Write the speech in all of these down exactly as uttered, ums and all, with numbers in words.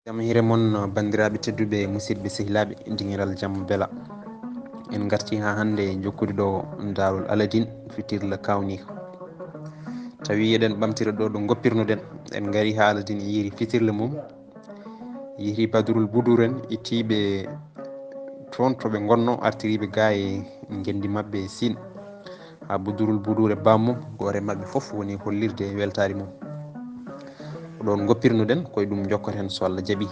Jam hire mon, banndiraaɓe tedduɓe, musidɓe sehilaaɓe, dingiral jam bela. En ngarti haa hannde jokkude ɗo Daarul Aladin, fitirla kawniika. Tawi eɗen ɓamtira ɗo ɗo ngoppirnoɗen. En ngari haa Aladin yiiri fitirla mum. Yiiri Badrul Budur en, ittiiɓe toon to ɓe ngonno, artiriiɓe gaa e ngenndi maɓɓe e Siin. Haa Budurul Budur e bammum, gooto e maɓɓe fof woni hollirde weltaare mum. Ko ɗoon ngoppirnoɗen, ko e ɗum njokkoten so Allah jaɓi.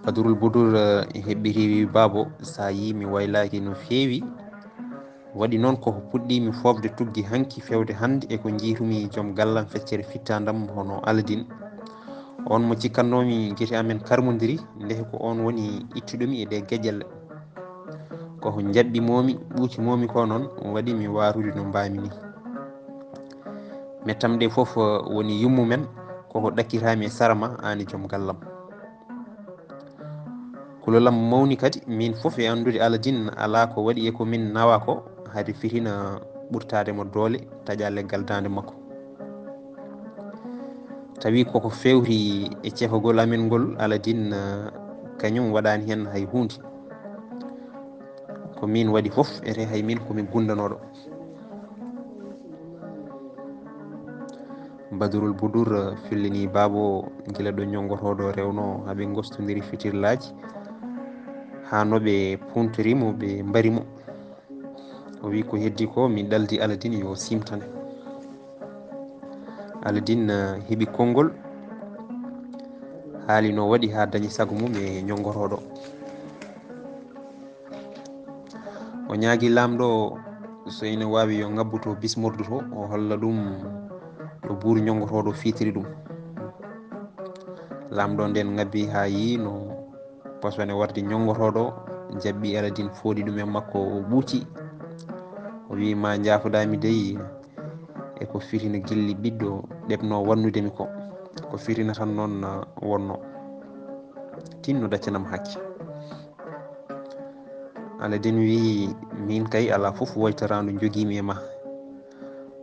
Badrul Budur, eh, heɓɓiti wi, "Baabo, so a yii mi waylaaki no feewi, waɗi noon ko puɗɗii mi foofde tuggi hanki feewde hannde e ko njiytumi joom gallam feccere fittaandam hono Aladin. On mo cikkannoomi gite amen karmondiri, ndeke ko on woni ittuɗomi e ɗee gejelle. Ko ko njaɓɓi moomi, ɓuuci moomi ko noon, waɗi mi waarude no mbaami ni. Mettam ɗe fof, eh, woni yummumen, ko ko ɗakkiraami e sara ma, aan e joom gallam. Kulolam mawni kadi, min fof e anndude Aladin alaa ko waɗi e ko min nawa ko, hade fitina ɓurtaade mo doole, taƴa leggal daande makko." Tawi koko fewti e cefagol amen ngol, Aladin, eh, kañum waɗaani heen hay huunde. Ko min waɗi fof, ete hay min ko min gunndanooɗo. Badrul Budur, eh, fillini baabo gila ɗo ñonngotooɗo rewno, haa ɓe ngostondiri fitirlaaji, haa no ɓe puntori mo, ɓe mbari mo. O wi, "Ko heddi ko, mi ɗaldi Aladin yo simtane." Aladin, eh, heɓi konngol, haali no waɗi haa dañi sago mum e ñonngotooɗo. O ñaagi laamɗo so ina waawi yo ngabbu to bismordu to, o holla ɗum ɗo buuru ñonngotooɗo fiitiri ɗum. Laamɗo ndeen ngabbi haa yii no posone warde ñonngotooɗo, jaɓɓi Aladin fooɗi ɗum e makko, o ɓuuci. O wi, "Ma njaafoɗaa mi dey, e ko fitina gilli ɓiɗɗo ɗeɓno wannude mi ko. Ko fitina tan noon, ah, wonno. Tinno daccanam hakke." Aladin wi, "Min kay alaa fof waytoraandu njogiimi e ma.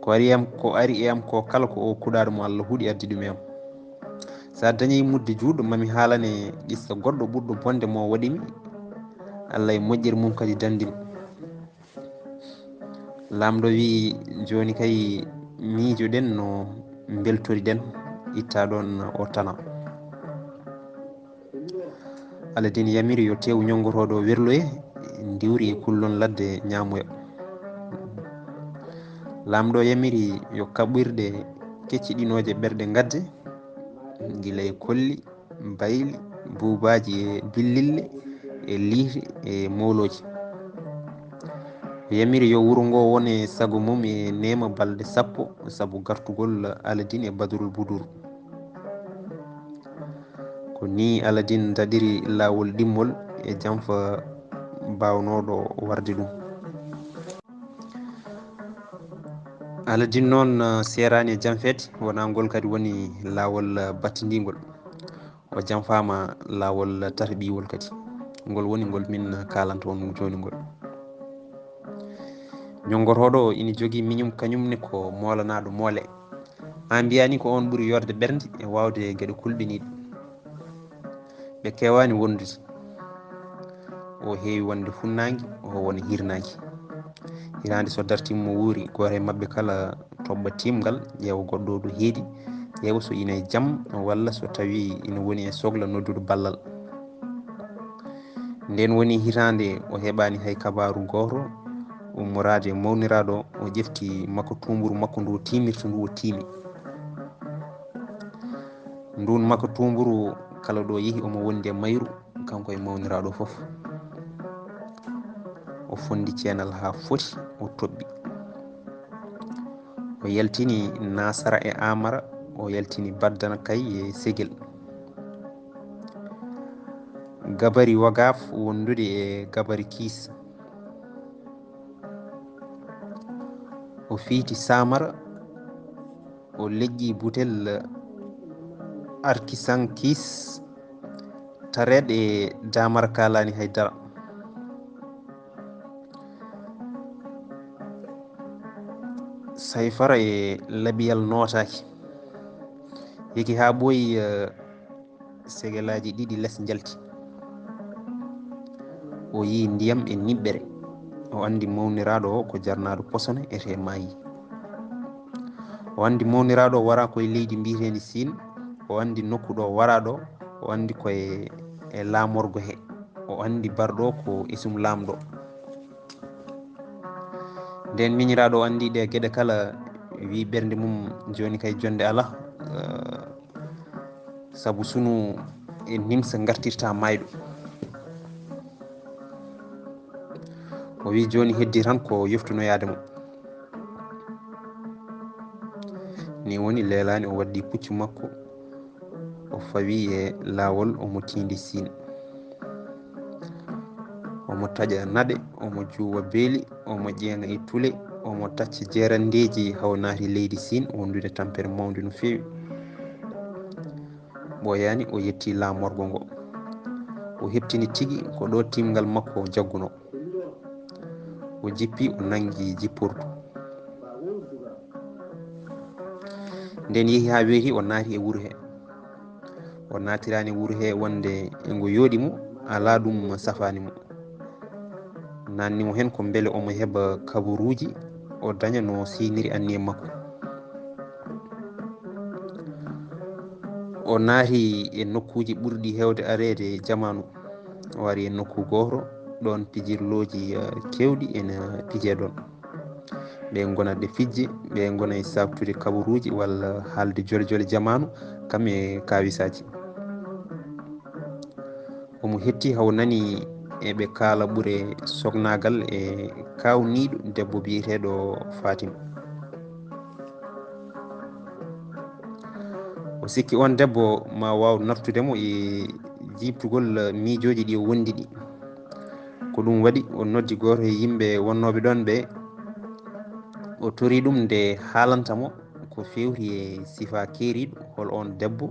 Ko ari am, ko ari e am ko kala ko o kuɗaaɗo mo Allah huɗi addi ɗum e am. So a dañii mudde juuɗo, mami haalane qissa goɗɗo ɓurɗo bonde mo waɗi mi, Allah e moƴƴere mum kadi danndi mi." Laamɗo wi, "Jooni kay miijoɗen no mbeltoriɗen, itta ɗoon o tana." Aladin yamiri yo tew ñonngotooɗo werloye, ndiwri e kullon ladde ñaamoya. Laamɗo yamiri yo kaɓirɗe kecciɗinooje ɓerɗe ngadde, gila e kolli, bayli, buubaaji e billille, e liite e mowlooji. O yamiri yo wuro ngo wone sago mum e neema balɗe sappo sabu gartugol Aladin e Badrul Budur. Ko nii Aladin daɗiri laawol ɗimmol e janfa baawnooɗo warde ɗum. Aladin noon, eh, seeraani e janfeede, wonaa ngol kadi woni laawol, eh, battindiingol. O janfaama laawol tarbiiwol kadi. Ngol woni ngol min kaalanta on jooni ngol. Ñonngotooɗo o ina jogii miñum, kañum ne ko moolanaaɗo moole. Haa mbiyaani ko oon ɓuri yoorde ɓernde e waawde geɗe kulɓiniiɗe. Ɓe keewaani wondude. O heewi wonde funnaange, o wona hirnaange. Hiraande so dartiima mo wuuri, gooto e maɓɓe kala toɓɓa tiimgal, ƴeewa goɗɗo ɗo heedi, ƴeewa so ina e jam, walla so tawii ina woni e sogla noddude ballal. Ndeen woni hitaande o heɓaani hay kabaaru gooto ummoraade e mawniraaɗo, o ƴefti makko tuumburu makko ndu tiimirta ndu o tiimi. Nduun makko tuumburu kala ɗo yehi omo wondi e mayru, kanko e mawniraaɗo fof. O fondi ceenal haa foti, o toɓɓi. O yaltini Nasara e Amara, o yaltini Baddana kay e Segel. Gabari Wagaaf wondude e Gabari Kiis. O fiiti Samara, o leƴƴi butel Arkisankis tareeɗe e Damar kaalaani hay dara. Sayfara e Labiyal nootaaki. Yeki haa ɓooyi, eh, segelaaji ɗiɗi les njalti. O yii ndiyam e niɓɓere. O anndi mawniraaɗo o ko jarnaaɗo posone, ete maayi. O anndi mawniraaɗo o wara koye leydi mbiyeteendi Siin. O anndi nokku ɗo wara ɗo. O anndi koye e laamorgo he. O anndi barɗo ko esum laamɗo. Nden miñiraaɗo o anndi ɗe geɗe kala, wi ɓernde mum, "Jooni kay, jonnde alaa, eh, sabu sunu e nimsa ngartirta maayɗo." O wi, "Jooni heddi tan ko yoftunoyaade mo." Ni woni leelaani o waddi puccu makko, o fawi e laawol, omo tiindi Siin. Omo taƴa naɗe, omo juuwa beeli, omo ƴeeŋa e tule, omo tacca jeerandeeji, haa o naati leydi Siin, wondude tampere mawnde no feewi. Ɓooyaani, o yetti laamorgo ngo. O heɓtini tigi ko ɗo tiimngal makko jaggunoo. O jippi, o nanngi jippordu. Nden yehi haa weeti, o naati e wuro he. O naatiraani wuro he wonde e ngo yooɗi mo, alaa ɗum safaani mo. Naanni mo hen ko mbele omo heɓa kabaruuji, o daña no seyniri anniya makko. O naati e nokkuuji ɓurɗi heewde areede jamaanu. O ari e nokku gooto, ɗoon pijirlooji, eh, keewɗi ene pijee ɗoon. Ɓe ngona ɗe fijje, ɓe ngona e saaktude kabaruuji walla haalde jole jole jamaanu, kam e kaawisaaji. Omo hetti haa o nani eɓe kaala ɓure soknaagal e kaawniiɗo debbo biyeteeɗo Fatim. O sikki oon debbo ma waaw naftude mo e jiiɓtugol miijooji ɗi o wondi ɗi. Ko ɗum waɗi o noddi gooto e yimɓe wonnooɓe ɗoon ɓe, o tori ɗum nde haalanta mo ko feewti e sifa keeriiɗo, hol oon debbo,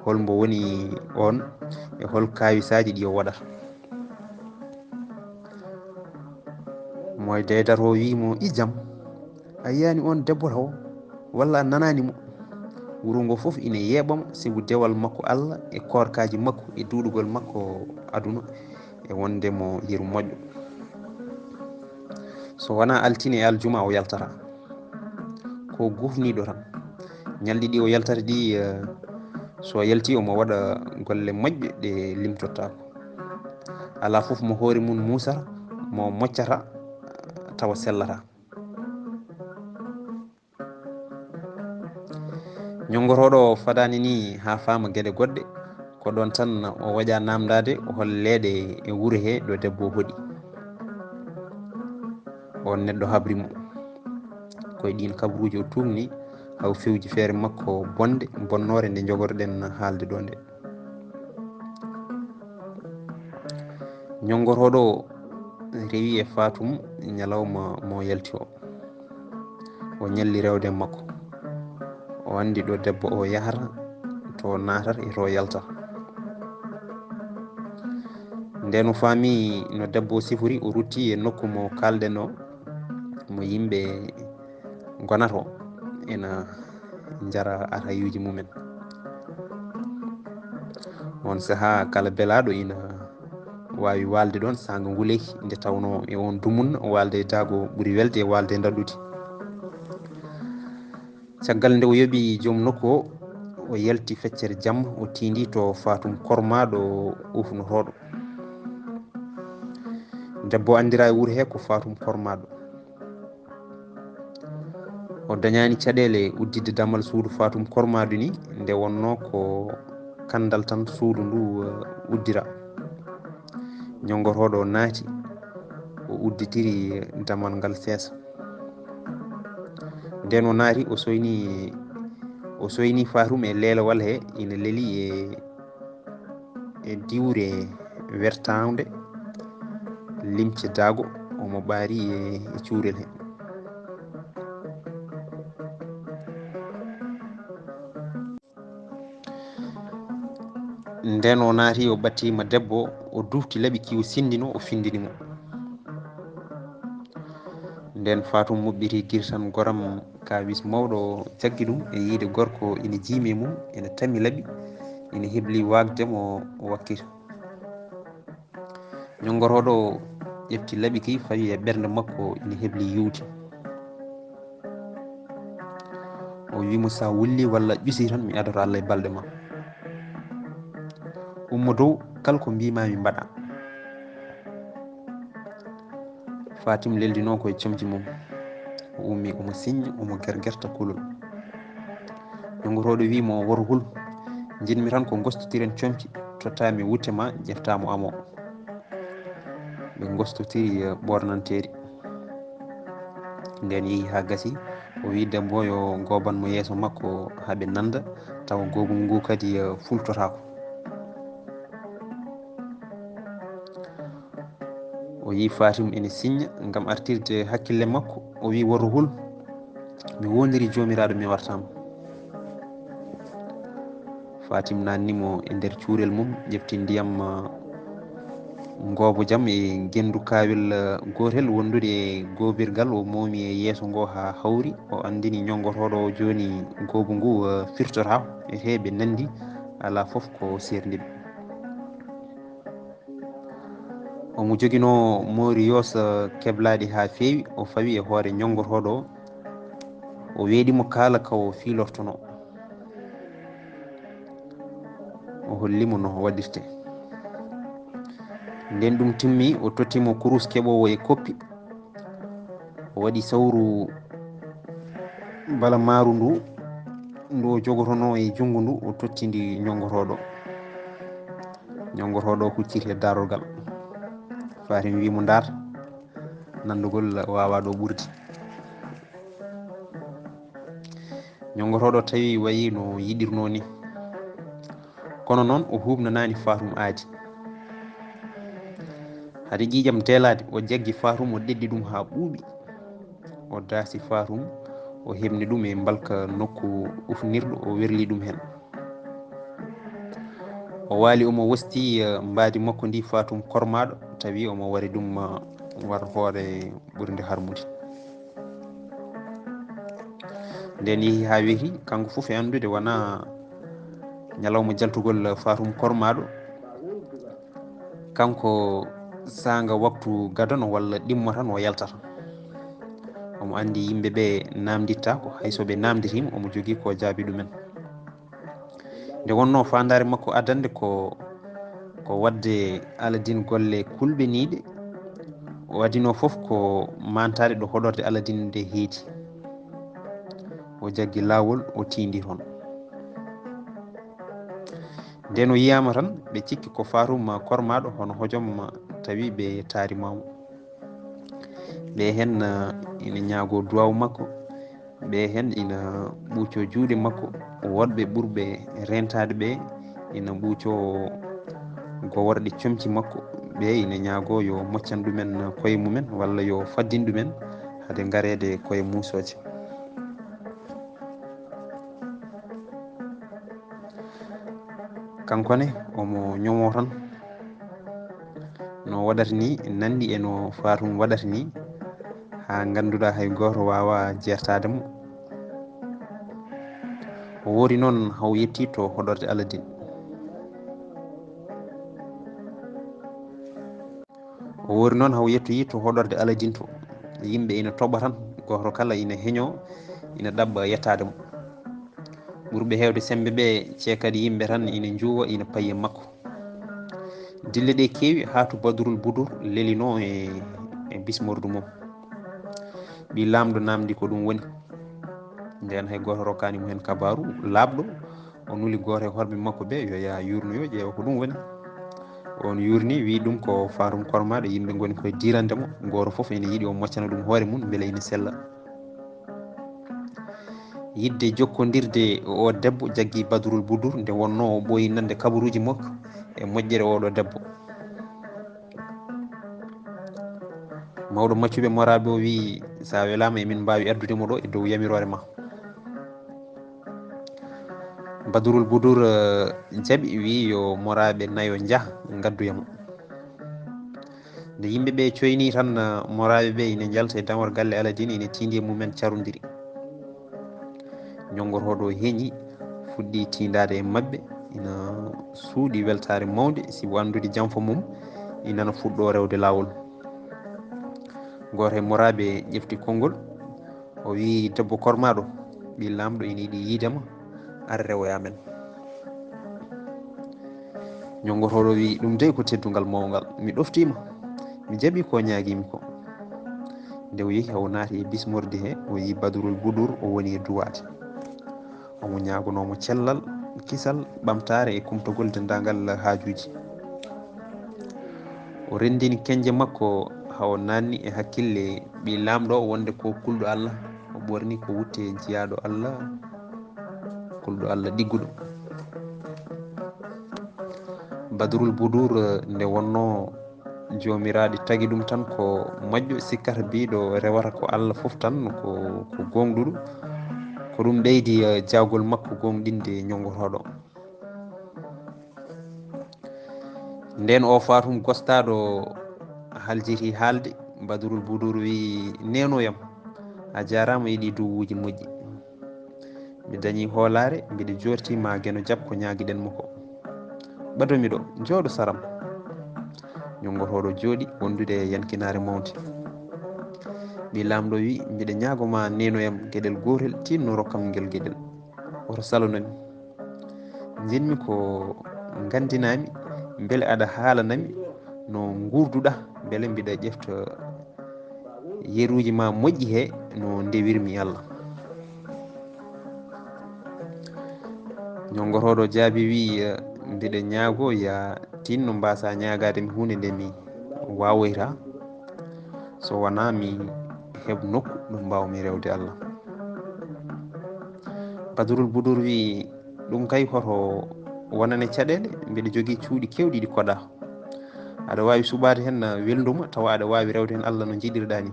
hol mbo woni oon, e hol kaawisaaji ɗi o waɗata. Moy deydato o wii mo, "I jam, a yiyaani oon debbo tawo, walla a nanaani mo?" Wuro ngo fof ina yeeɓa mo, sibu dewal makko Alla e koorkaaji makko e duɗugol makko aduna e wonde mo yeru moƴƴo. So wonaa altine e aljuma o yaltata. Ko gufniiɗo tan. Ñalɗi ɗi o yaltata ɗi, eh, so yalti omo waɗa golle moƴƴe ɗe limtottaako. Alaa fof mo hoore mum muusata, mo moccata, tawa sellata. Ñonngotooɗo o fadaani ni haa faama geɗe goɗɗe, ko ɗoon tan o waƴa naamndaade hol leeɗe e wuro he ɗo debbo o hoɗi. Oon neɗɗo habri mo. Ko e ɗiin kabaruuji o tuugni, haa o fewji feere makko bonde, bonnoore nde njogotoɗen haalde ɗo nde. Ñonngotooɗo o rewi e Fatum ñalawma mo yalti o. O ñalli rewde makko. O anndi ɗo debbo o yahata, to naatata e to yaltata. Nden o faami no debbo o sifori, o rutti e nokku mo kaalɗen o, mo yimɓe ngonata o, ena njara atayuuji mumen. Oon sahaa, kala belaaɗo ina waawi waalde ɗoon saanga nguleeki, nde tawnoo e oon dumunna, waalde e daago ɓuri welde e waalde e ndaɗɗudi. Caggal nde o yoɓi joom nokku o, o yalti feccere jamma, o tiindi to Fatum Kormaaɗo ufnotooɗo. Debbo anndira e wuro he ko Fatum Kormaaɗo. O dañaani caɗeele udditde damal suudu Fatum Kormaaɗo ni, nde wonnoo ko kanndal tan suudu ndu, eh, uddira. Ñonngotooɗo o naati, o udditiri damal ngal seesa. Nden o naati, o soyni, o soyni Fatum e leelewal he, ina leeli e, e diwre wertaande, limce daago, omo ɓaari e, e cuurel he. Nden o naati, o ɓattiima debbo, o dufti laɓi ki o sinndino, o findini mo. Nden Fatum muɓɓiti girsan goram kaawis mawɗo, jaggi ɗum e yiide gorko ina jiimi e mum, ina tami laɓi, ina hebli waagde mo wakkita. Ñonngorooɗo ƴefti laɓi ki, fawi e ɓernde makko, ina hebli yuwde. O wi'i mo, "So a wulli walla ƴusi tan, mi adoto Allah e balɗe ma. Ummo dow, kala ko mbiimaa mi mbaɗa." Fatim leldinoo ko e comci mum. O ummi, omo siñña, omo gergerta kulol. Ñonngorooɗo wi'i mo, "Woto hul, njiɗmi tan ko ngostotiren comci, tottaa mi wutte ma, ƴeftaa mo amo." Ɓe ngostotiri, eh, ɓoornanteeri. Nden yehi haa gasi, o wi'i debbo yo gooban mo yeeso makko haa ɓe nannda, tawa goobu ngu kadi, eh, fultotaako. O yi'i Fatim ene siñña ngam artirde hakkille makko. O wi'i, "Woto hul, mi woondiri Joomiraaɗo, mi wartaama." Fatim naanni mo e nder cuurel mum, ƴefti ndiyam, ah, ngoobojam e ngenndu kaawel, ah, gootel wondude e goobirgal. O moomi e yeeso ngo haa hawri. O anndini ñonngorooɗo o jooni goobu ngu, ah, firtotaako. E he ɓe nanndi, alaa fof ko seerndi ɓe. Omo joginoo moori yoosa keblaaɗi haa feewi, o fawi e hoore ñonngorooɗo o. O weeɗi mo kaala ka o fiilortonoo. O holli mo no waɗirtee. Nden ɗum timmi, o totti mo kurus keɓoowo e koppi. O waɗi sawru balamaaru ndu, ndu o jogotonoo e junngo ndu, o totti ndi ñonngorooɗo. Ñonngorooɗo hucciti e daarorgal. Fatim wi'i mo, "Ndaar, nanndugol waawaa ɗo ɓurde." Ñonngorooɗo tawi wayi no yiɗirnoo ni. Kono noon o huuɓnanaani Fatum aadi. Hade ƴiiƴam teelaade, o jaggi Fatum, o ɗeɗɗi ɗum haa ɓuuɓi. O daasi Fatum, o heɓni ɗum e mbalka nokku ufnirɗo, o werli ɗum heen. O waali, omo wosti, eh, mbaadi makko ndi, Fatum kormaaɗo, tawi omo wari ɗum, eh, war hoore ɓurnde harmude. Nden yehi haa weeti, kanko fof e anndude wonaa ñalawma jaltugol Fatum kormaaɗo. Kanko saanga waktu gadano walla ɗimmo tan o yaltata. Omo anndi yimɓe ɓe naamndittaako, hay so ɓe naamnditima, omo jogii ko jaabi ɗumen. Nde wonnoo faandaare makko adannde ko, ko waɗde Aladin golle kulɓiniiɗe, o adinoo fof ko mantaade ɗo hoɗorde Aladin nde heedi. O jaggi laawol, o tiindi toon. Nden o yiyaama tan, ɓe cikki ko Fatum kormaaɗo hono hojom, tawi ɓe taarimaama. Ɓe heen, ah, ina ñaagoo duwaawu makko, ɓe heen ina ɓuucoo juuɗe makko. Woɗɓe ɓurɓe reentaade ɓe ina ɓuucoo goworɗe comci makko, ɓe ina ñaagoo yo moccan ɗumen koye mumen walla yo faddin ɗumen hade ngareede koye muusooje. Kanko ne, omo ñoomoo tan no waɗata ni, nanndi e no Fatum waɗata ni, haa ngannduɗaa hay gooto waawaa jeertaade mo. O woori noon haw yetti to hoɗorde Aladin. O woori noon haw yettoyi to hoɗorde Aladin to. Yimɓe ina toɓa tan, gooto kala ina heñoo, ina ɗaɓɓa yettaade mo. Ɓurɓe heewde semmbe ɓe ceekadi yimɓe tan ina njuuwa, ina payi e makko. Dille ɗe keewi haa to Badrul Budur lelinoo e, e bismordu mum. Ɓii laamɗo naamndi ko ɗum woni. Ndeen hay gooto rokkaani mo heen kabaaru laaɓɗo. O nuli gooto e horɓe makko ɓe yo yaa yuurnoyo, ƴeewa ko ɗum woni. On yuurni, wii ɗum ko Fatum kormaaɗo, yimɓe ngoni koye diirande mo. Gooto fof ene yiɗi o moccana ɗum hoore mum, mbele ina sella. Yiɗde jokkondirde e oo debbo jaggi Badrul Budur, nde wonnoo o ɓooyi nande kabaruuji makko e moƴƴere ooɗo debbo. Mawɗo maccuɓe moraaɓe o wii, "So a welaama, emin mbaawi addude mo ɗo e dow yamiroore ma." Badrul Budur, eh, jaɓi, wii yo moraaɓe nayo njah, ngaddoya mo. Nde yimɓe ɓe coyni tan, moraaɓe ɓe ina njalta e damor galle Aladin, ina tiindi e mumen, carondiri. Ñonngorooɗo heñi, fuɗɗi tiindaade e maɓɓe, ina suuɗi weltaare mawnde, sibu anndude janfa mum ina fuɗɗoo rewde laawol. Gooto e moraaɓe ƴefti konngol, o wi: "Debbo kormaaɗo, ɓii laamɗo ina yiɗi yiide ma, ar rewoya men." Ñonngorooɗo wi: "Ɗum dey ko teddungal mawngal, mi ɗoftii ma, mi jaɓi ko ñaagii mi ko." Nde o yehi, o naati e bismorde he, o yi Badrul Budur, o woni e duwaade. Omo ñaagonoo mo cellal, kisal, ɓamtaare e kumtogol denndaangal haajuuji. O renndini keñje makko haa o naatni e hakkille ɓii laamɗo wonde ko kulɗo Allah, o ɓoorni ko wutte jiyaaɗo Allah, kulɗo Allah ɗigguɗo. Badrul Budur, nde wonnoo joomiraaɗi tagi ɗum tan ko moƴƴo, sikkata biiɗo rewata ko Allah fof tan ko, ko gooŋɗuɗo, ko ɗum ɓeydi, eh, jaagol makko gooŋɗinde ñonngorooɗo. Ndeen o Fatum gostaaɗo haljiti haalde, Badrul Budur wi: "Neenoyam, a jaaraama e ɗii duwuuji moƴƴi. Mi dañii hoolaare, mbiɗa joorti ma Geno jaɓ ko ñaagiɗen mo ko. Ɓadomi ɗo, jooɗo saram." Ñonngorooɗo jooɗi wondude e yankinaare mawnde. Ɓii laamɗo wi: "Mbiɗa ñaago ma neenoyam geɗel gootel, tinno rokkam ngel geɗel. Woto salonami. Njiɗmi ko nganndinami, mbele aɗa haalanami no nguurduɗa, mbele mbiɗa ƴefta yeruuji ma moƴƴi he no ndewirmi Allah." Ñonngorooɗo jaabi wi: "Mbiɗa ñaago ya tinno mbasa ñaagaade mi huunde nde mi waawoyta, so wonaa mi heɓ nokku ɗo mbaawmi rewde Allah." Badrul Budur wi: "Ɗum kay hoto wonane caɗeele, mbiɗa jogii cuuɗi keewɗi ɗi koɗa. Aɗa waawi suɓaade heen welnduma, tawa aɗa waawi rewde heen Allah no njiɗirɗa ni."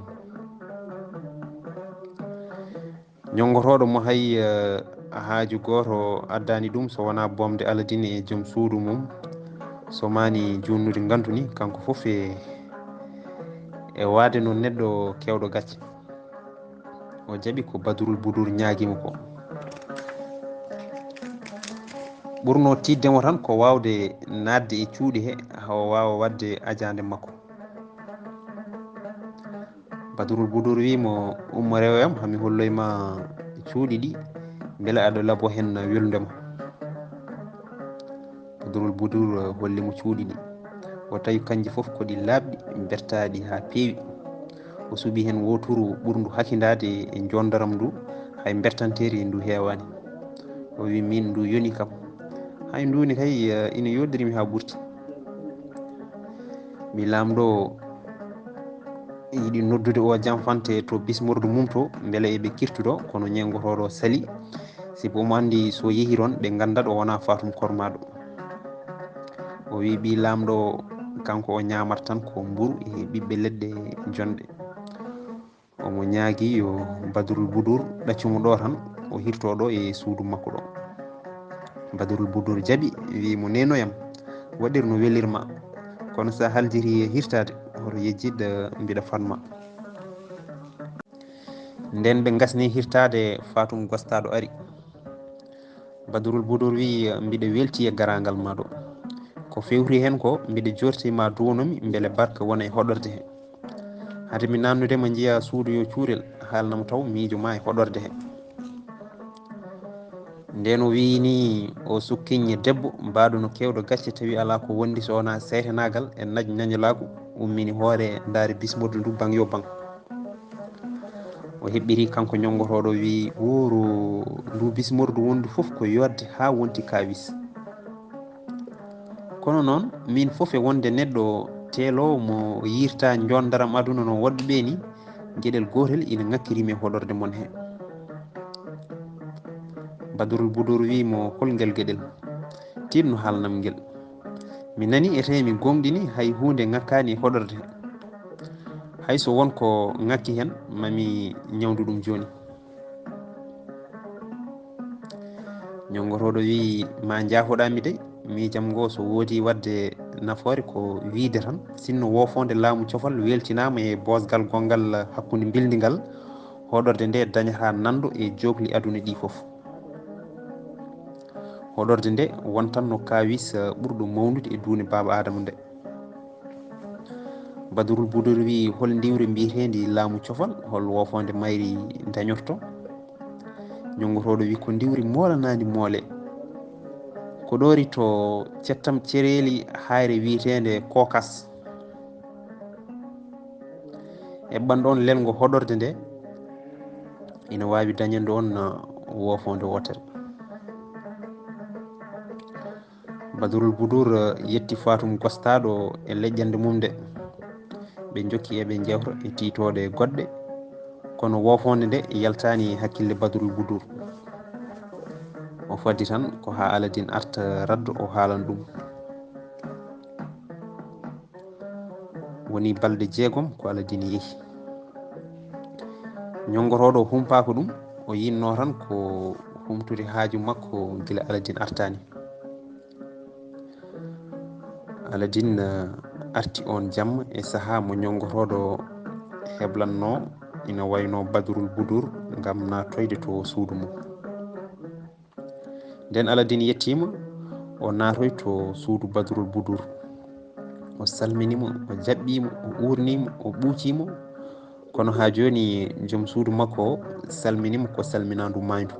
Ñonngorooɗo mo hay, eh, haaju gooto addaani ɗum so wonaa boomde Aladin e joom suudu mum, so maani juutnude ngantu ni, kanko fof e, e waade no neɗɗo keewɗo gacce. O jaɓi ko Badrul Budur ñaagii mo ko. Ɓurnoo tiiɗde mo tan ko waawde naatde e cuuɗi he, haa o waawa waɗde ajaande makko. Badrul Budur wi mo: "Ummo rewoyam, haa mi holloy ma cuuɗi ɗi, mbele aɗa labo heen welnde ma." Badrul Budur holli mo cuuɗi ɗi. O tawi kanji fof ko ɗi laaɓɗi, bertaaɗi haa peewi. O suɓi heen wooturu ɓurndu hakindaade e njondaram ndu, hay bertanteeri ndu heewaani. O wi: "Min ndu yoni kam. Hay ndu ni kay, eh, ina yooɗniri mi haa ɓurti." Mi laamɗo yiɗi noddude o janfante to bismordu mum to, mbele eɓe kirtudo, kono ñenngotooɗo sali, sibu omo anndi so yehi toon, ɓe nganndat o wonaa Fatum kormaaɗo. O wi ɓii laamɗo, kanko o ñaamata tan ko mburu e ɓiɓɓe leɗɗe jonɗe. Omo ñaagi yo Badrul Budur ɗaccu mo ɗo tan, o hirto ɗo e suudu makko ɗo. Badrul Budur jaɓi, wi mo: "Neenoyam, waɗir no welirma, kono sa haljiri e hirtaade, hoto yejjid, mbiɗa fatma." Nden ɓe ngasni hirtaade, Fatum gostaaɗo ari. Badrul Budur wi: "Mbiɗa welti e garaangal ma ɗo. Ko fewti heen ko, mbiɗa jorti ma duwanomi mbele barka wona e hoɗorde he. Hade mi naannude ma njiya suudu yo cuurel, haalnam taw miijo ma e hoɗorde he." Nden o wiyi ni o sukkiñe debbo, mbaɗo no kewɗo gacce, tawi alaa ko wondi so wonaa seytanaagal e nañ-, nañolaagu, ummini hoore, ndaari bismordu ndu baŋ yo baŋ. O heɓɓiri kanko ñonngotooɗo, wi: "Woro ndu bismordu wondu fof ko yodde haa wonti kaawis. Kono noon, min fof e wonde neɗɗo teeloowo mo yiirta njondaram aduna no woɗɓe ɓe ni, geɗel gootel ina ŋakkiri mi e hoɗorde mon he." Badrul Budur wi mo: "Hol ngel geɗel? Tinno haalnam ngel. Mi nani ete mi gooŋɗini hay huunde ŋakkaani e hoɗorde he. Hay so won ko ŋakki heen, ma mi ñawndu ɗum jooni." Ñonngotooɗo wi: "Ma njaafoɗaa mi dey, Miijam ngo so woodi waɗde nafoore ko wiyde tan, sinno woofoonde laamu cofal weltinaama e boosgal gonngal hakkunde mbilndi ngal, hoɗorde nde dañata nanndo e jookli aduna ɗi fof. Hoɗorde nde wontan no kaawis, eh, ɓurɗo mawnude e duunde Baaba Aadama nde. Badrul Budur wi, hol ndiwri mbiyeteendi laamu cofal, hol woofoonde mayri dañorto? Ñonngotooɗo wi, ko ndiwri moolanaandi moole. Ko ɗoori to cettam cereeli hayre wiyeteende Kokas. Eɓɓan ɗoon lelngo hoɗorde nde, ina waawi dañande on, uh, woofoonde wootere. Badrul Budur, uh, yetti Fatum gostaaɗo e leƴƴannde mum nde. Ɓe njokki eɓe njewta e tiitooɗe goɗɗe, kono woofoonde nde yaltaani hakkille Badrul Budur. O faddi tan ko haa Aladin arta raddo o haalana ɗum. Woni balɗe jeegom ko Aladin yehi. Ñonngotooɗo humpaako ɗum, o yinnoo tan ko humtude haaju makko gila Aladin artaani. Aladin, eh, arti oon jamma e sahaa mo ñonngotooɗo heblannoo, ina waynoo Badrul Budur, ngam naatoyde to suudu mum. Nden Aladin yettiima, o naatoy to suudu Badrul Budur. O salmini mo, o jaɓɓii mo, o uurnii mo, o ɓuucii mo. Kono haa jooni, joom suudu makko o salmini mo ko salminaandu maayndu.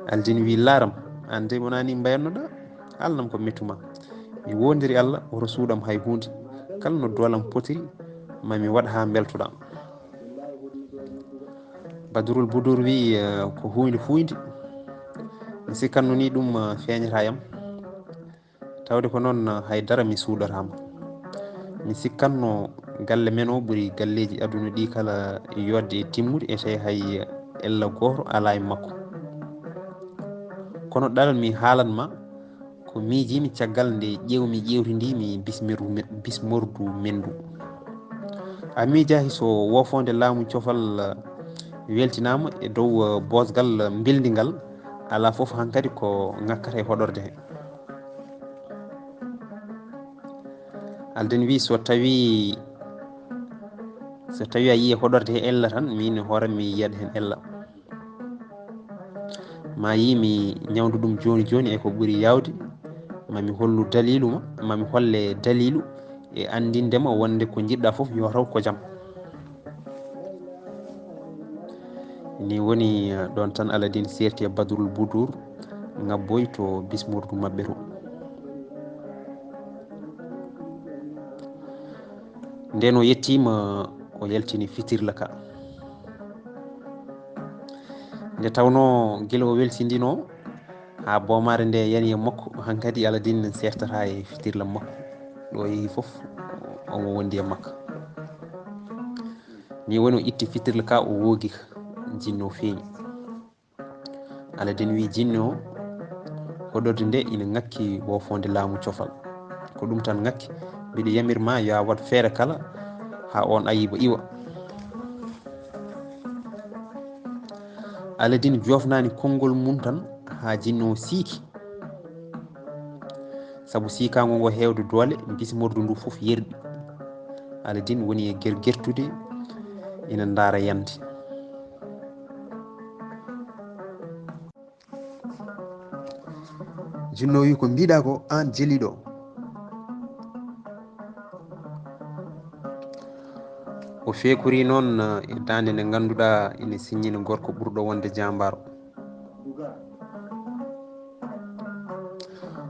Aladin wi, "Laaram, aan dey wonaa ni mbayannoɗaa? Haalnam ko mettu ma. Mi woondiri Allah, woto suuɗam hay huunde. Kala no doolam potiri, ma mi waɗ haa mbeltoɗaa." Badrul Budur wi, eh, "Ko huunde fuuyde. Mi sikkanno ni ɗum, eh, feeñataa yam. Tawde ko noon, hay dara mi suuɗataa ma. Mi sikkanno galle men o ɓuri galleeji aduna ɗi kala yooɗde e timmude, e tawi hay ella gooto alaa e makko. Kono ɗalal mi haalan ma ko miijiimi caggal nde ƴeewmi ƴeewtindii mi bismirdu me-, bismordu men ndu. A miijaahi so woofoonde laamu cofal, eh, weltinaama e dow, eh, boosgal, eh, mbilndi ngal, alaa fof hankadi ko ŋakkata e hoɗorde he." Aladin wi, "So tawi, so tawi a yii hoɗorde he ella tan, min e hoore mi yiyat heen ella. Ma yii mi ñawndu ɗum jooni jooni e ko ɓuri yaawde, ma mi hollu daliilu ma, ma mi holle daliilu e anndinde ma wonde ko njiɗɗa fof yo taw ko jam." Ni woni, eh, ɗoon tan Aladin seerti e Badrul Budur, ŋabboy to bismordu maɓɓe to. Nden o yettiima, o yaltini fitirla ka. Nde tawnoo gila o welsindinoo, haa boomaare nde yani e makko, hankadi Aladin seertata e fitirla makko. Ɗo yehi fof, omo wondi e makko. Ni woni o itti fitirla ka, o woogi ka, jinno feeñi. Aladin wi, "Jinno, hoɗorde nde ina ŋakki woofoonde laamu cofal. Ko ɗum tan ŋakki, mbiɗo yamir ma yo a waɗ feere kala haa oon ayiba iwa." Aladin joofnaani konngol mum tan haa jinno o siiki. Sabu siikaango ngo heewde doole, bismordu ndu fof yerɓi. Aladin woni e gergertude, ina ndaara yande. Jinno wi, "Ko mbiɗa ko aan jeliɗo?" O feekori noon, eh, e daande nde ngannduɗaa ina siññina gorko ɓurɗo wonde jaambaaro.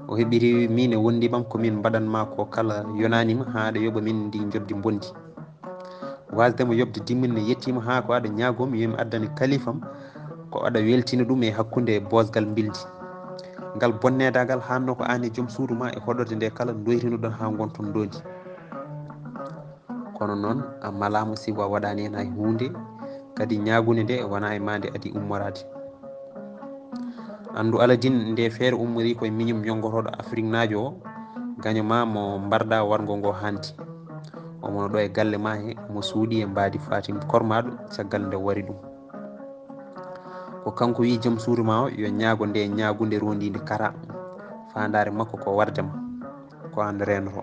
O heɓiri min e wondiɓam ko min mbaɗan ma ko kala yonaani ma haa aɗa yoɓa min ndi njoɓdi mbondi. Waasde mo yoɓde dimmin ne yettiima haa ko aɗa ñaagoo mi yo mi addane kalifam ko aɗa weltina ɗum e hakkunde boosgal mbildi. Ngal bonneedaagal haanno ko aan e joom suudu ma e hoɗorde nde kala ndoytinoɗon haa ngonton ndoondi. Kono noon a malaama sibu a waɗaani heen hay huunde, kadi ñaagunde nde wonaa e ma nde adii ummoraade. Anndu Aladin nde feere ummorii ko e miñum ñonngotooɗo Afriknaajo o, gaño ma mo mbarɗaa warngo ngo hanti. Omo no ɗo e galle ma he, omo suuɗii e mbaadi Fatim Kormaaɗo caggal nde wari ɗum. Ko kanko wiyi joom suudu ma o yo ñaago nde ñaagunde rondiinde kara. Faandaare makko ko warde ma, ko aan reenoto.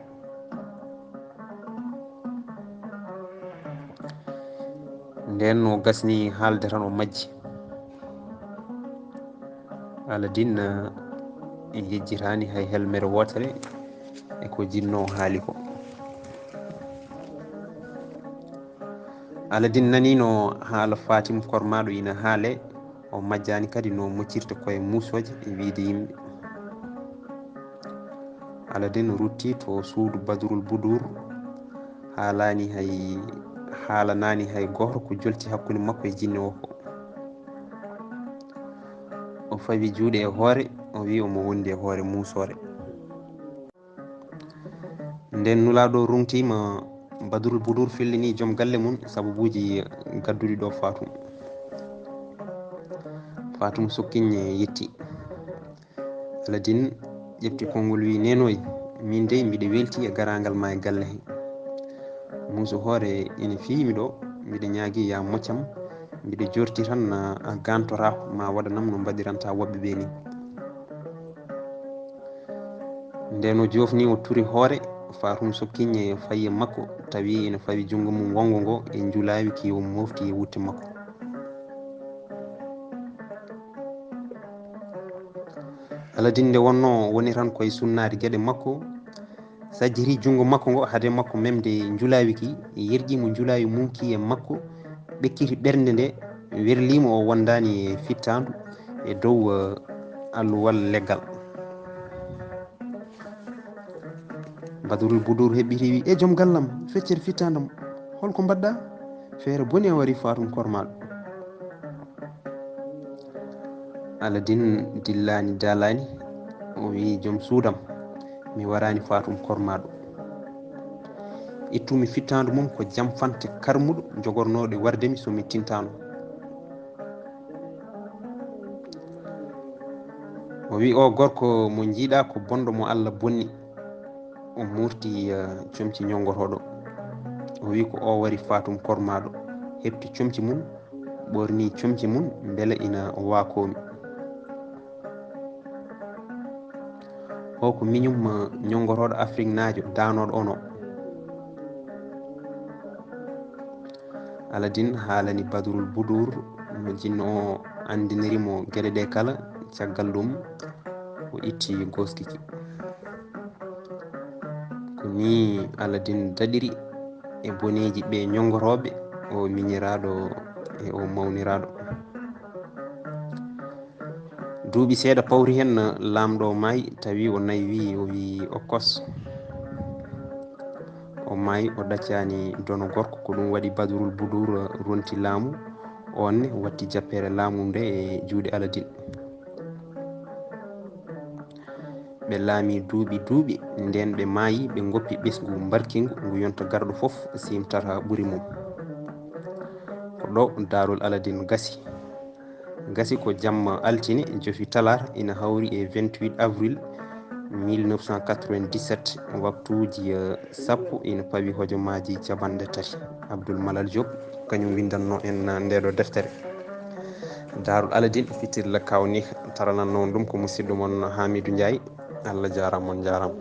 Nden o gasni haalde tan o majji. Aladin, eh, yejjitaani hay helmere wootere e ko jinnoo haali ko. Aladin naniino haala Fatim Kormaaɗo ina haale, o majjaani kadi no moccirta koye muusooje e wiyde yimɓe. Aladin rutti to suudu Badrul Budur, haalaani hay, haalanaani hay gooto ko jolti hakkunde makko e jinne o ko. O fawi juuɗe e hoore, o wi omo wondi e hoore muusoore. Nden Nulaaɗo ruŋtiima Badrul Budur fillini joom galle mum sababuuji gadduɗi ɗo Fatum. Fatum Sokkiñ yetti. Aladin ƴefti konngol wi, "Nenoy, min dey mbiɗa welti e garaangal ma e galle he. Muuso hoore ina fiyi mi ɗo, mbiɗa ñaagi ya moccam, mbiɗa jorti tan a gantora ma waɗanam no mbaɗiranta woɓɓe ɓe ni." Nden o jofni, o turi hoore, Fatum Sokkiñ fayi e makko, tawi ina fawi junngo mum wonngo ngo e njulaawi ki o mofti e wutte makko. Aladin nde wonnoo woni tan koye sunnaade geɗe makko, sajjiti junngo makko ngo hade makko memde njulaawi ki, yerƴi mo njulaawi mum ki e makko, ɓekkiti ɓernde nde, werlii mo o wondaani e fittaandu e dow, eh, alluwal leggal. Badrul Budur heɓɓiti wi, "E joom gallam, feccere fittaandam, holko mbaɗɗa? Feere boni a wari Fatum Kormaaɗo." Aladin dillaani daalaani, o wi, "Joom suudam, mi waraani Fatum Kormaaɗo. Ittumi fittaandu mum ko jamfante karmuɗo jogornooɗo warde mi so mi tintaano." O wi, "O gorko mo njiiɗa ko bonɗo mo Allah bonni." O murti, eh, comci ñonngotooɗo. O wi, "Ko o wari Fatum Kormaaɗo." Heɓti comci mum, ɓorni comci mum, mbele ina waakoomi. O ko miñum, eh, ñonngotooɗo Afriknaajo daanooɗo ono. Aladin haalani Badrul Budur no jinno o anndiniri mo geɗe ɗe kala. Caggal ɗum, o itti goskiki. Ko ni Aladin daɗiri e boneeji ɓe ñonngotooɓe o miñiraaɗo e o mawniraaɗo. Duuɓi seeɗa pawri heen, laamɗo maayi, tawi o naywii, o wii okkos. O maayi, o ɗaccaani dono gorko. Ko ɗum waɗi Badrul Budur ronti laamu, oon ne watti jappeere laamu nde e juuɗe Aladin. Ɓe laami duuɓi duuɓi, nden ɓe maayi, ɓe ngoppi ɓesngu mbarkingu ngu yonta garɗo fof siimtata ɓuri mum. Ko ɗo Daarul Aladin gasi. Gasi ko jamma altine, jofi talaata, ina hawri e vingt-huit avril mille neuf cent quatre-vingt-dix-sept, waktuuji, eh, sappo ina pawi hojomaaji capanɗe tati. Abdul Malal Diop, kañum windanno en, eh, ndeɗo deftere. Daarul Aladin, fitirla kawni, tarananno on ɗum ko musidɗo mon Hamidou Ndiaye. Allah jaaraama, on njaaraama.